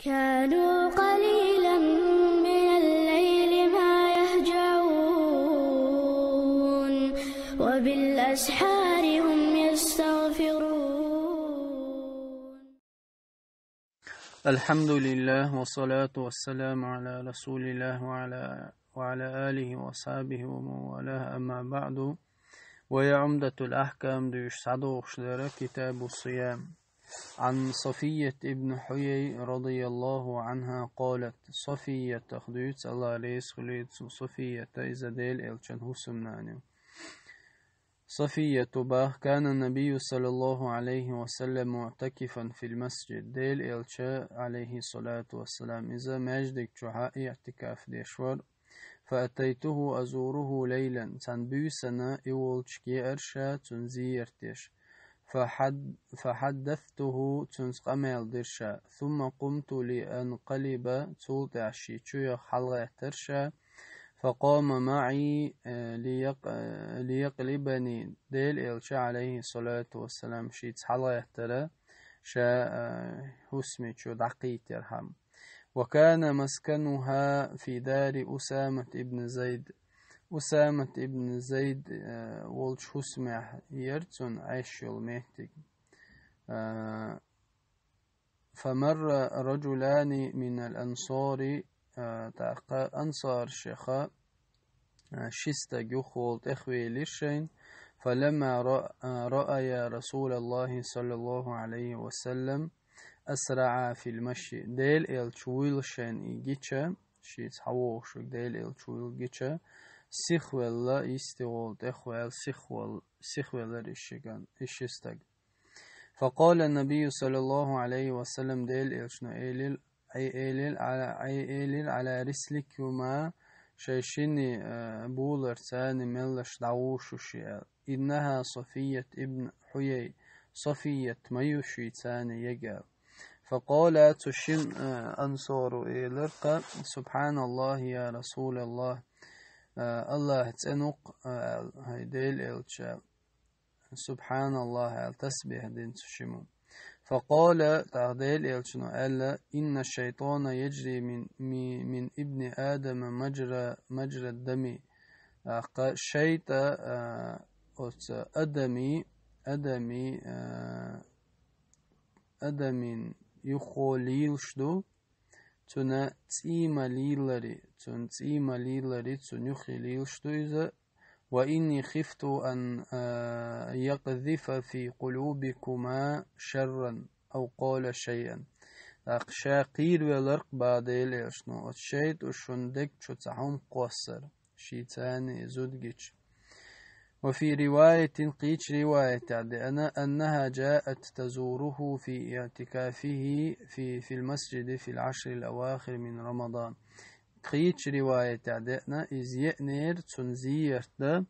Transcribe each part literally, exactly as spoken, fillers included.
كانوا قليلا من الليل ما يهجعون، وبالأسحار هم يستغفرون. الحمد لله، والصلاة والسلام على رسول الله وعلى، وعلى آله وأصحابه ومن والاه، أما بعد. ويا عمدة الأحكام дуьйцу схьадогӀуш дара كتاب الصيام. عن صفية بن حيي رضي الله عنها قالت: Софиятах дуьйцу, Аллах реза хуьлийла цунна, Софията иза Делан элчан хӀусамнана ю. Софията боху: كان النبي صلى الله عليه وسلم معتكفا في المسجد. Делан элча, عليه الصلاة والسلام, иза маьждиг чохь иӀтикаф деш вара. فأتيته أزوره ليلا. Цхьана буьйсанна и волчу еара ша цунна зиярт деш. فحد-، فحدثته, цуьнца къамел дира ша. ثم قمت لأنقلب, цул тӀаьхьа шен чу яха хьалагӀеттара ша. فقام معي, э, ليق-، э, ليقلبني. Делан элча, عليه الصلاة والسلام, шеца хьалагӀеттара ша, э, хӀусаме чу дӀакхийтархьама. وكان مسكنها في دار أسامة بن زيد. Усамат ибн Зайд, э, волчу хӀусамехь яра цуьнан Ӏаш йолу меттиг. Э, فمر رجلان من الأنصار, э, тӀаккха ансаршех, э, ши стаг юхаволу тӀехвелира шайна. فلما رأ-، э, رأيا رسول الله صلى الله عليه وسلم أسرعا في المشي. Делан элча вуйла шайна и гича, шеца хьавогӀуш верг Делан элча вуйла гича, сихвелла, йисте волу тӀехваьлла, сихвел-, сихвеллара и ши ган-, и ши стаг. فقال النبي صلى الله عليه وسلم, Делан элчано элира, Ӏай элира, Ӏай элира على رسلكما, шайн шинна, э, буларца меллаша дӀагӀур шу ши аьлла. إنها صفية ابن حيي, Софият ма ю шуьца ега аьлла. فقال, цу шина, э, ансаро элира-кх: سبحان الله يا رسول الله, э, Аллах цӀена ву-кх, э, аьлла, хӀай Делан элча. Субханаллах аьлла, тасбихь дина цу шимма. فقال, тӀаккха Делан элчано аьлла: إن الشيطان يجري من، من، من ابن آدم مجرى، مجرى الدم. ТӀаккха шайтӀа, а, оцу адамийн, адамийн, а, адамийн юххо лелаш ду, цуьнан цӀий ма лелари, цуьнан цӀий ма лелари, цуьнан юххе лелаш ду иза. وإني خفت أن، а, يقذف في قلوبكما شرا أو قال شيئا. ТӀаккха ша кхеравелира-кх, боху Делан элчано, оцу шайтӀо шун дегна чу цхьа хӀума кхоссар, шуьца и зуда гича. وفي رواية, кхечу риваятехь деана, أنها جاءت تزوره في اعتكافه في، في المسجد في العشر الأواخر من رمضان. Кхечу риваятехь деана, иза еанера цунна зиярт дан,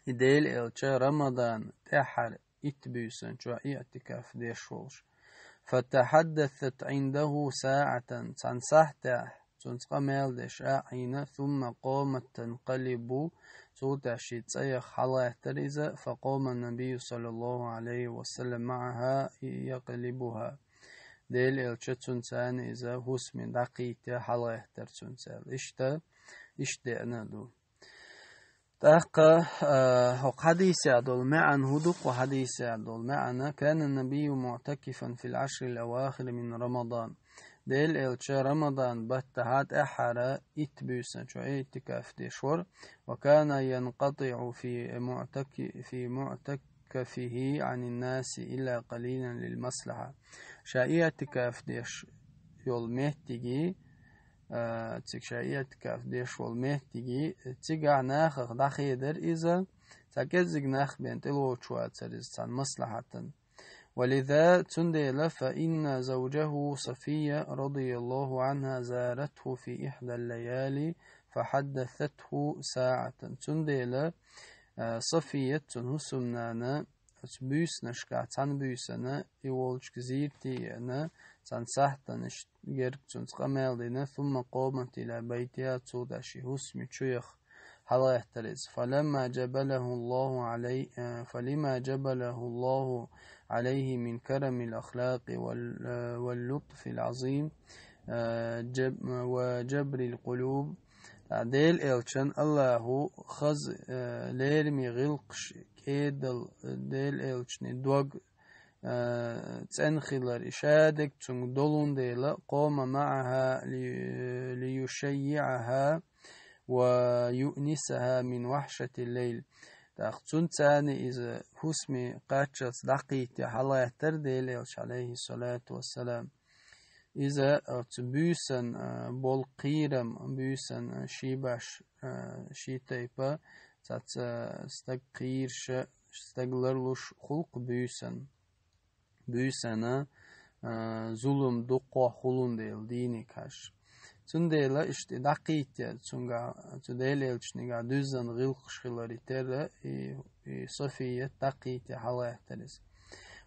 и Делан элча Рамадан тӀаьххьара итт буьйсанна чохь иӀтикаф деш волуш. فتحدثت عنده ساعة, цхьана сахьтехь цуьнца къамел деш а Ӏийна, ثم قامت تنقلب, цул тӀаьхьа шен цӀа яха хьалагӀаьттира иза, فقام النبي صلى الله عليه وسلم معها يقلبها. Делан элча цуьнца иза хӀусаме дӀакхийтта хьалагӀаьттира цуьнца аьлла. Иштта, иштта деана ду. ТӀаккха, а, хӀокху хьадисехь долу маьӀна хӀун ду, кху хьадисехь долу маьӀна: كان النبي معتكفا في العشر الأواخر من رمضان. Делан элча Рамадан баттахь тӀаьххьара итт буьйсанна чохь иӀтикаф деш вара. وكان ينقطع في معتك-، في معتكفه عن الناس إلا قليلا للمصلحة. Ша иӀтикаф деш йолу меттиге, а, цига ша иӀтикаф деш волу меттиге, цигахь нахах дӀахедара иза, цхьа кӀеззиг нах бен тӀелоцуш вацара иза цхьана маслахьатана. ولذا, цундела, فإن زوجه صفية رضي الله عنها زارته في إحدى الليالي فحدثته ساعة. Цундела, а, Софият, цуьнан хӀусамнана, оцу буьйсанашкахь цхьана буьйсанна и волчу зиярте еана, цхьана сахьтана иштта герга цуьнца къамел дина, ثم قامت إلى بيتها, цул тӀаьхьа шен хӀусаме чу яха хьалгӀеттар иза. فلما جبله الله عليه، э, فلما جبله الله عليه من كرم الأخلاق وال-، э, واللطف العظيم، э, جب-، وجبر القلوب. Дела элчан Аллаху хаза, э, лерми гӀилкхаш кӀедал, э, Дела элчани дог, э, цӀена хилар, и шадерг цунга долун дела, قام معها لي-، ليشيعها ويؤنسها من وحشة الليل. ТӀаккха цунцани иза хӀусаме кхаччалца дӀакхийте хьалгӀеттар Дела элча, عليه الصلاة والسلام. Иза оцу буьйсан, а, болу кхерам, буьйсан, а, ши баш, а, ши тайпа, цаца стаг кхийраш, стаг ларлуш хӀуллакх буьйсан. Буьйсанна, а, зулам дуккха хуьлун дела дийне кхаш. Цундела иштта дӀакхийте цуьнга, цу Дела элчанга дуьззина гӀилкхаш хиларе терра, и, и Софият дӀакхийте хьалгӀеттар иза.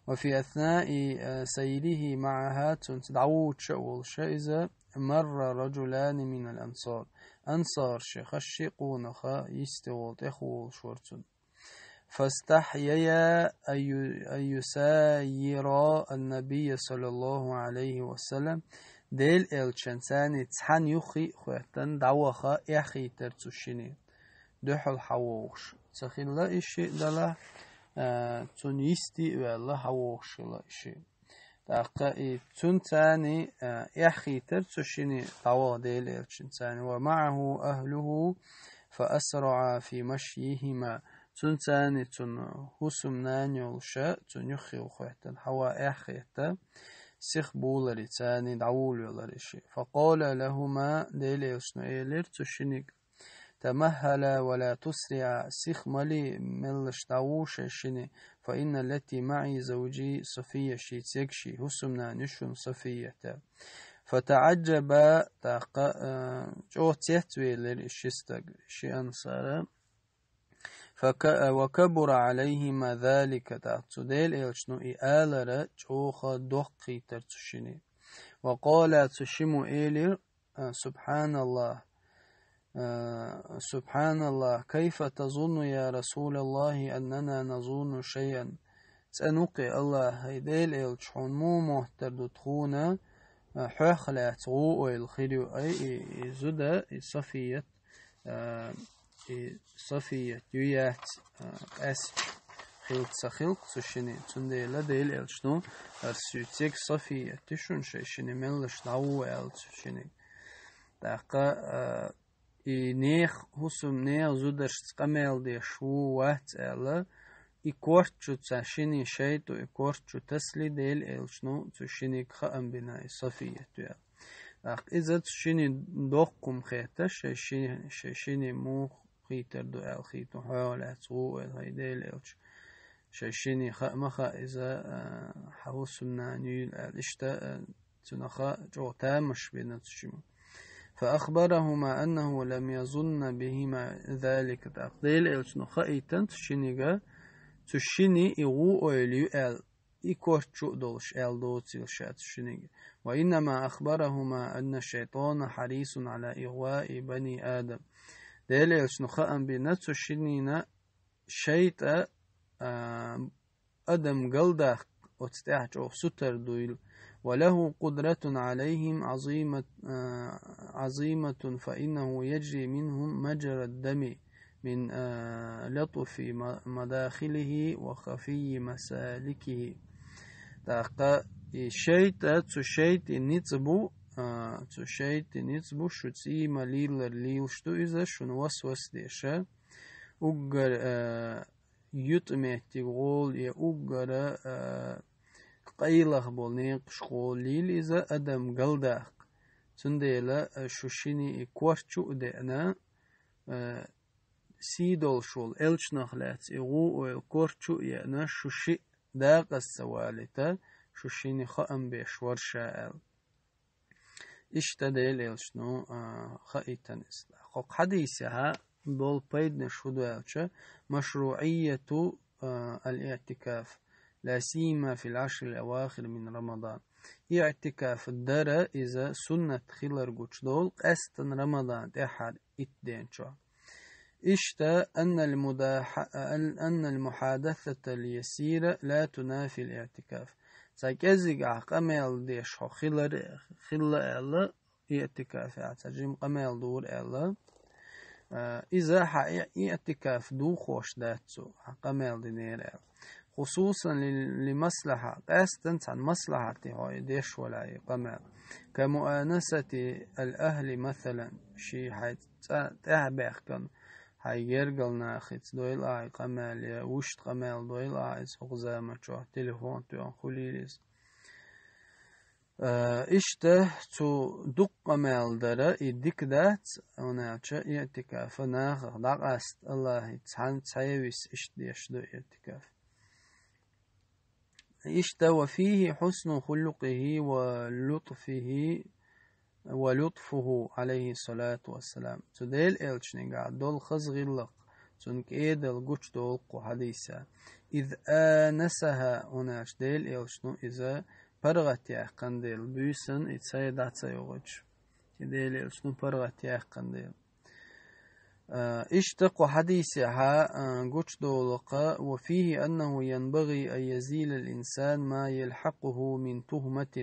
وفي أثناء، э, سيره معها، цунца дӀавоьдуш а волуш иза, مر رجلان من الأنصار. Ансаршех ши къонах йисте волу тӀехволуш вара цунна. فاستحييا أن ي-، أن يسايرا النبي صلى الله عليه وسلم. Дела элчанца цхьана юххе а хоьттина дӀаваха эхь хийтира цу шинна. Дуьхьал хьавогӀуш ца хилла и шиъ делахь, а, цунна йисте а ваьлла хьавогӀуш хилла и шиъ. ТӀаккха и цунцани, а, эхь хийтира цу шинна дӀаваха Дела элчанцани. ومعه أهله فأسرعا في مشيهما. Цунцани цуьнан хӀусамнана йолуш, цунна юххе а хоьттина хьаван эхь хетта, сиха болалуш царна дӀаволавелира и шиъ. فقال لهما، Дела элчано элира цу шинниг: تمهلا ولا تسرعا، сиха ма ле, меллаша дӀаволавелла шайн шинна, فإن التي معي زوجي صفية، шуьца ерг шун хӀусамнана ю шуна Софият. فتعجبا، тӀаккха, а, чӀогӀа цецвелира и ши стаг, ши ансар. فك-، وكبر عليهما ذلك، тӀаккха цу Дела элчано и алар чӀогӀа доккха хийтира цу шинна. وقالا، цу шиммо элира, а, سبحان الله، а, سبحان الله، كيف تظن يا رسول الله أننا نظن شيئا؟ ЦӀена ву-кх Аллах, хӀай Дела элча, хьуна муха моттар ду тхуна, а, хьох лаьцна гӀу-ойла хир ю, ай, и, и зуда, и Софият, а, и Софият ю яц, а, къаьстта хилла ца хилла цу шинна. Цундела Дела элчано: «ХӀара шуьца ерг Софият ю шуна, шайн шинна меллаша дӀаволавелла цу шинниг». ТӀаккха, а, и нехан хӀусам, нехан зударшца къамел деш ву, вац аьлла, и корта чу цу шиннан шайтӀо и корта чу тасале, Дела элчано цу шинниг хаам бина и Софият ю аьлла. ТӀаккха иза цу шиннан доккха хӀума хеташ, шайн ши-, шайн шинна муха хийтар ду аьлла хийтта, хьох лаьцна гӀу-ойла, хӀай Дела элча, шайн шинна хаа ма хаьа иза, а, хьан хӀусамнана юйла аьлла. Иштта, а, цунах чӀогӀа тамаш бина цу шимма. فأخبرهما أنه لم يظن بهما ذلك. ТӀаккха Дела элчано хаийтина цу шинниг, цу шиннан и гӀу-ойла ю аьлла, и корта чу а долуш аьлла доцийла ша цу шинниг. وإنما أخبرهما أن الشيطان حريص على إغواء بني آدم. Дела элчано хаам бина цу шиннина шайтӀа, а, адам галдаккха оцу тӀехь чӀогӀа сутара дуйла. وله قدرة عليهم عظيمة، а, عظيمة، فإنه يجري منهم مجرى الدم من، а, لطف م-، مداخله وخفي مسالكه. ТӀаккха и шайтӀа, цу шайтӀан ницкъ бу, а, цу шайтӀан ницкъ бу, шу цӀий ма леллара лелаш ду иза, шуна васвас деш. Уггар, а, ютӀа меттиг гӀола я уггара, а, къайлаха болу некъаш гӀола лелла иза адам галдаккха. Цундела, а, шу шинна и корта чу а деана, а, сий долуш волу элчанах лаьцна и гӀу-ойла корта чу а еана, шу шиъ дакъаза ца валийта, шу шинна хаам беш вара ша аьлла. Иштта Дела элчано, а, хаийтина иза. ХӀокху хьадисехь болу пайданаш хӀун ду аьлча, مشروعية، а, الاعتكاف، لا سيما في العشر الأواخر من رمضان. ИӀтикаф дара иза суннат хилар гучудолу, къаьсттина Рамадан тӀаьххьара итт ден чохь. Иштта, أن المداح-، أن المحادثة اليسيرة لا تنافي الاعتكاف. Цхьа кӀеззигахь къамел деш хьо хилар, хилла аьлла, иӀтикаф яц, цхьа жима къамел дора аьлла. Э, иза хьан и-, иӀтикаф духош дац цо, хьан къамел динера аьлла. خصوصا لل-، لمصلحة, къаьстина цхьана маслахьате хьо и деш валахь и къамел. كمؤانسة الأهل مثلا, ший хьай цӀа тӀаьхьа баьхкина, хьай гергара нахаца дойла ахь и къамел, я вуьшта къамел дойла ахь иза хӀокху заманчохь, телефон тоьхна хуьлийла иза. Э, иштта цу дуккха къамел дара и дика дац, хӀунда аьлча иӀтикаф нахах дӀакъаста Аллахьца цхьаьна цхьаьна виса иштта деш ду иӀтикаф. Иштта وفيه حسن خلقه ولطفه ولطفه عليه الصلاة والسلام. Цу Делан элчанегахь долу хаза гӀиллакх, цуьнан кӀедал гучудолу кху хьадисехь. إذ آنسها, хӀунда аьлча Делан элчано иза паргӀат яьккхина дела, буьйсанна и цай дӀа ца йогӀуьйтуш. И Делан элчано паргӀат яьккхина дела. А, иштта кху хьадисехь, а, гучудолу кху: وفيه أنه ينبغي أن يزيل الإنسان ما يلحقه من تهمة.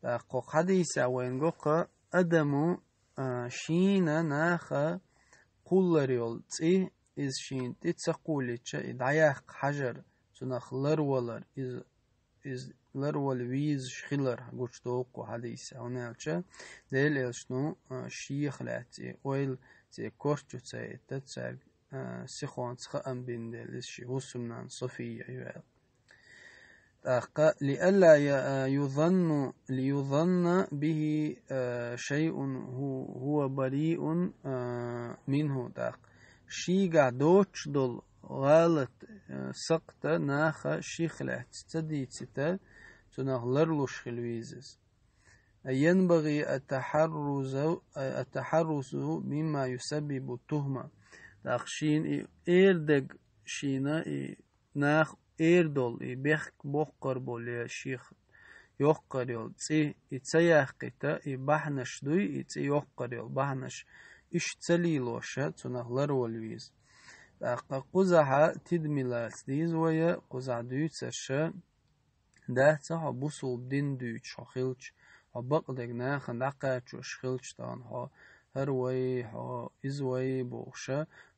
ТӀаккха кху хьадисехь вайна го кху адамо, а, шена наха кхуллур йолу цӀе, иза шена тӀе ца кхуллича, и дӀаяккха хьажар, цунах ларвалар, иза, иза ларвала везаш хилар гучудолу кху хьадисехь, хӀунда аьлча Делан элчано, а, шех лаьцна и ойла цӀе корта чу ца хӀиттина цаьрга, а, сихонца хаам бина дела, иза шен хӀусамнана София ю аьлла. ТӀаккха لئلا ي-، а, يظن، ليظن به، а, شيء هو، هو بريء، а, منه. ТӀаккха шийгахь доцуш долу гӀалат, а, сакхта наха ших лаьцна ца дийцита, цунах ларлуш хила веза иза. ينبغي التحرز، التحرز مما يسبب التهمة. ТӀаккха шена и эр дерг, шена и наха эр долу, и бехк боккхур болу я шех йоккхур йолу цӀе, и ца яккхийта, и бахьанаш дуй, и цӀе йоккхур йолу бахьанаш, уьш ца лелоша, цунах ларвала веза. ТӀаккха кхузахь тидам лаца деза вай, кхузахь дуьйцурш дац хьо бусулба дин дуьйцуш хьо хилча, хьо бакъдерг нахана дӀакхачош хилча, тахана хьо хӀара вай, хьо иза вай бохуш,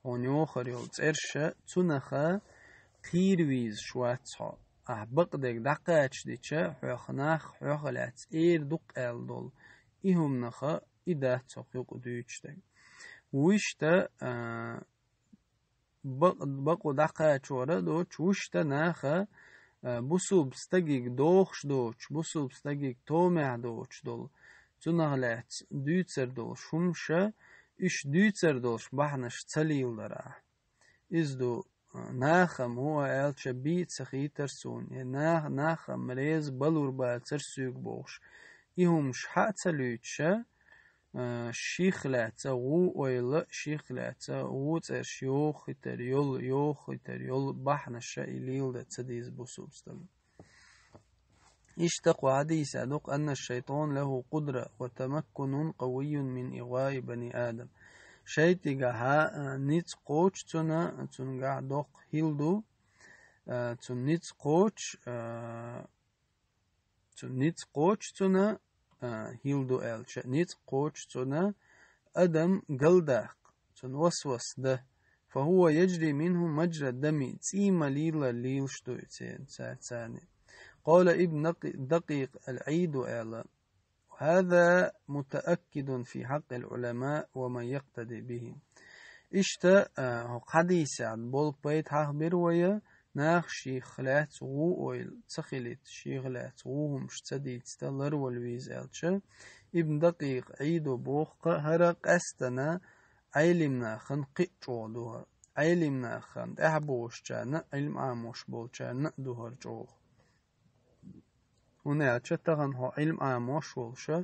хьуна йохур йолу цӀерш, цунаха кхийра везаш вац хьо. Ахь бакъдерг дӀакхачадича, хьох нах хьох лаьцна эр ду-кх аьлла долу и хӀуманах, и дац хьо кхин юкъа дуьйцуш дерг. Вуьшта, а, бакъ-, бакъо дӀакхачор а доцуш, вуьшта наха, а, бусулба стагиг дохуш доцуш, бусулба стагиг томехь доцуш долу, цунах лаьцна дуьйцур долуш хӀумаш, уьш дуьйцур долуш бахьанаш ца леладар ахь. Иза ду, а, нахам хӀун а аьлча, бийца хийтар суна, я нах-, нахам реза балур бацар соьга бохуш, и хӀумаш хьа а ца луьйцуша, а, ших лаьцна гӀу ойла, ших лаьцна гӀу цӀерш йохуьйтар йолу, йохуьйтар йолу бахьанаша и леладан ца деза бусулба стаг. Иштта кху хьадисехь ду-кх: أن الشيطان له قدرة وتمكن قوي من إغواء بني آدم. ШайтӀигахьа, а, ницкъ кхочу цунна, цуьнгахь доккха хӀилла ду, а, цунна ницкъ кхочу, а, Цу ницкъ кхочу цунна, а, хӀилла ду аьлча, ницкъ кхочу цунна адам галдаккха, цунна васвас дан. فهو يجري منه مجرى الدم, цӀий ма лелар лелаш ду и церан, ца-, царна. قال ابن دقيق العيد аьлла: وهذا متأكد في حق العلماء ومن يقتدي بهم. Иштта, а, хӀокху хьадисехь болу пайда хьахбира вай, наха ших лаьцна гӀу ойла ца хилийта, ших лаьцна гӀу хӀумаш ца дийцита ларвала веза аьлча, Ибн Дакъикъ Ӏийдо боху-кх, хӀара къаьсттина Ӏелимнахана кхин а чӀогӀа ду хӀара. Ӏелимнахана тӀаьхьабогӀучарна а, Ӏилма Ӏамош болчарна а ду хӀара чӀогӀа. ХӀунда аьлча тахана хьо Ӏилма Ӏамош волуша,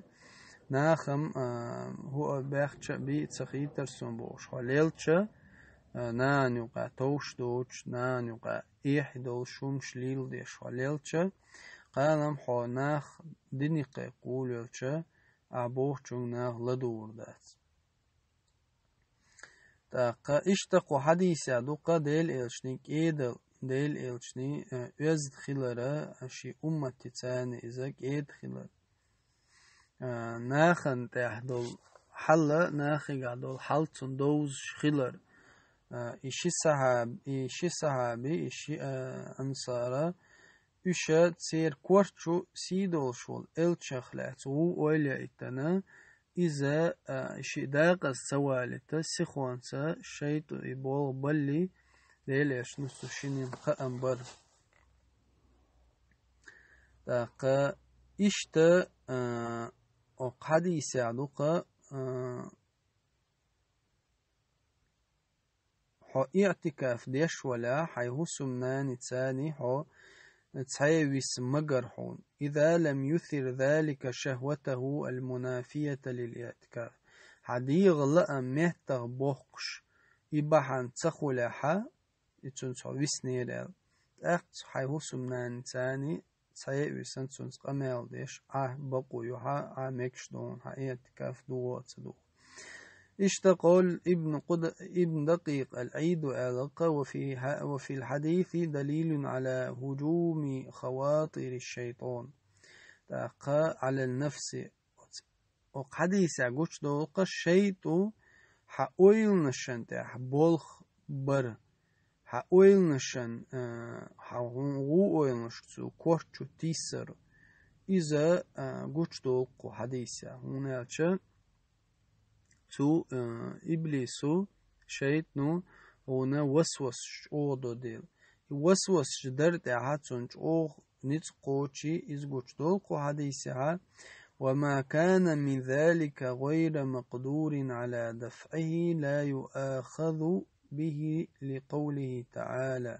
нахам, а, хӀу а баьхча а бийца хийтар суна бохуш хьо лелча, а, нахана юкъа товш доцуш, нахана юкъа эхь долуш хӀумаш лийла деш хьо лелча, кхана-м хьо нах динехь кхуллуьйлча, ахь бохучунга наха ладугӀур дац. ТӀаккха иштта кху хьадисехь ду-кха Делан элчанан кӀедал, Делан элчанан, э, оьзда хилар, шен умматаца иза кӀеда хилар. Э, нахана тӀехь долу хьал, нахегахь долу хьал цунна довзуш хилар. Э, и ши сахьаб-, и ши сахьаби, и ши, э, ансара, уьш церан корчу сий долуш волу элчанах лаьцна ву ойла яийтина, иза, а, шиъ дакъаза ца валийта, сихонца шайтӀа и болх балли, Делан элчано цу шинна хаам бара. ТӀаккха иштта, а, окху хьадисехь ду-кха, а, Хьо иътикаф деш валахь, хьайн хӀусамнаница хьо цхьаъ виса магар хьуна. إذا لم يثر ذلك شهوته المنافية للاعتكاف. Хьан дегӀан лаам меттах боккхуш, и бахьана ца хуьлехь, и цунца хьо виснера аьлла. ТӀаккха хьайн хӀусамнаница цхьаъ висна цунца къамел деш, Ӏа бакъо ю хьан, Ӏа мегаш ду хьуна, хьан иътикаф дугӀу а ца дугӀу. Иштта къовла Ибн Къуд-, Ибн Дакъикъ ал-Ӏийд аьлла-кха: وفي ح-، وفي الحديث دليل على هجوم خواطر الشيطان. ТӀаккха على النفس. Оцу хьадисехь гучудолу-кха шайтӀа хьан ойланашна тӀехь болх бар. Хьан ойланашна, а, хьан гӀу-, гӀу ойланаш цу корчу тийсар. Иза, а, гучудолу-кха хьадисехь. ХӀунда аьлча цу, а, иблисо, шайтӀано хьуна васвасаш чӀогӀа до дела. И васвасаш дар тӀехь цунна чӀогӀа ницкъ кхочий, иза гучудолу-кха хьадисехь: وما كان من ذلك غير مقدور على دفعه لا يؤاخذ به لقوله تعالى.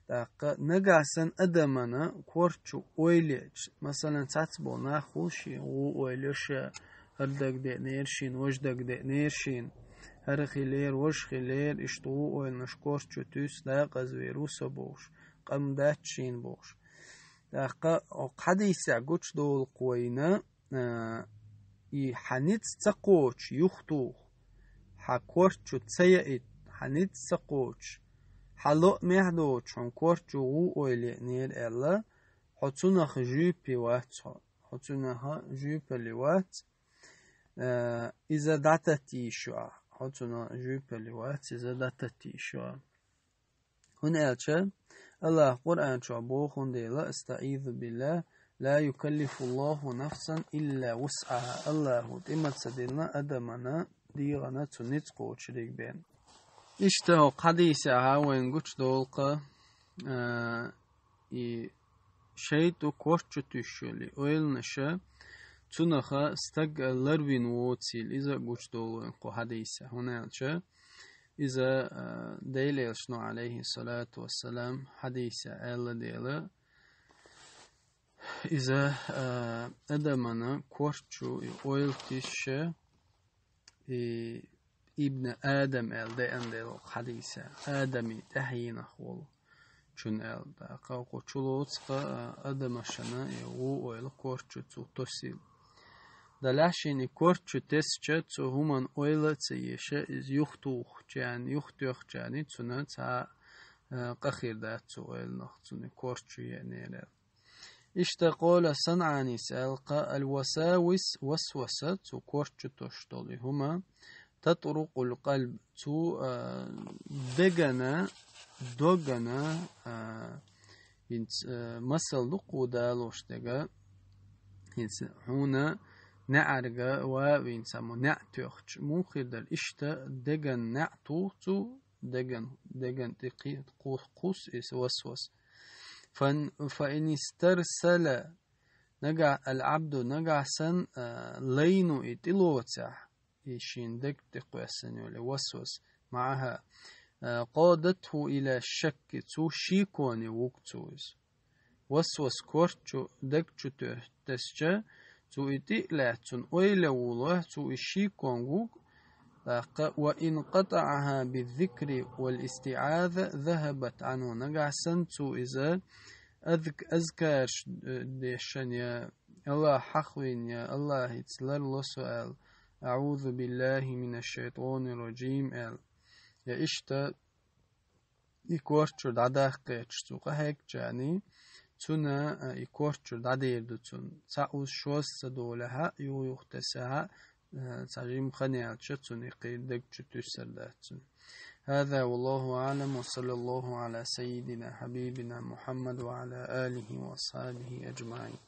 ТӀаккха нагахь санна адамана корчу ойла еча, масалан, цхьацболу нах хуьлу шен гӀу ойла еш, хӀара дагадеънера шена, важа дагадеънера шена, хӀара хилера, важа хилера, иштта гӀу ойланаш корчу туьйсу, дакъазвер ву со бохуш, къам дац шена бохуш. ТӀаккха окху хьадисехь гучудолу-кха вайна, а, и хьан ницкъ ца кхочу юхатуху, хьан корчу ца яийта, хьан ницкъ ца кхочу, хьан лоамехь доцуш хьуна корчу гӀу ойла еънера аьлла, хьо цунах жуьйпе вац хьо, хьо цунах жуьйпале вац, а, иза дӀататта йиш ю ахь, хьо цунах жуьйпале вац, иза дӀататта йиш ю ахь. ХӀунда аьлча АллахӀа Къуръан чохь боху дела, أستعيذ بالله، لا يكلف الله نفسا إلا وسعها. АллахӀа тӀе ма ца диллина адамана, дегӀана цу ницкъ кхочург бен. Иштта хӀокху хьадисехь вайна гучудолу-кха, а, и шайтӀа корчу туьйсуш йолу ойланаша, цунаха стаг ларвина воцийла, иза гучудолу вайна кху хьадисехь. ХӀунда аьлча иза, а, Делан элчано, алейхиссалату вассалам, хьадисехь аьлла дела, иза, а, адамана корчу и ойла тиша, и ибн Адам аьлла деана дела хьадисехь, Адаман тӀаьхьенах волу чун аьлла. ТӀаккха кху чулоцу-кха, а, адамашна и гӀу ойла корчу цу тосийла. Делахь шена и корчу тесча, цу хӀуманна ойла а ца еша, иза юхатухучарна, юхатоьхучарна цунна цхьа, а, къа хир дац цу ойланах, цунна корчу еънера аьлла. Иштта къовла СанӀанис аьлла-кха: الوساوس, васваса, цу корчу тосуш долу и хӀума, تطرق القلب, цу, а, дегана, догана, а, хӀинца, а, масал ду-кха далош дерг, хӀинца хьуна неӀарга ван а вина цхьаммо неӀ тоьхча, муха хир дара, иштта деган неӀ туху цу, деган, деган тӀе кхи-, кху-, кхуссу иза васвас. Фан-, فإن استرسل, нагахь, العبد, нагахь санна, а, лайно и тӀелоцахь, и шен дег тӀе кхоьссина йолу и васвас, معها, а, قادته إلى الشك, цу шеконе вуг цо иза. Васвас корчу дег чу тесча, цу и тӀе а лаьцна ойла вулахь, цу и шекон вуг, тӀаккха: وإن قطعها بالذكر والاستعاذة ذهبت عنه, нагахь санна цу иза азк-, азкарш, э, дешан я, АллахӀ хьахвин я, АллахӀаца ларло со аьлла, أعوذ بالله من الشيطان الرجيم аьлла. Я иштта и корчур дӀадаккхеча цу къахьегчарна, цунна, а, и корчур дӀадер ду цунна. Цхьа уз шозза ца долехьа, юх-юх тесехьа, а, цхьа жим хан яьлча, цунна и кхы даг чу туьссар дац цунна. هذا والله أعلم، وصلى الله على سيدنا حبيبنا محمد وعلى آله وأصحابه أجمعين.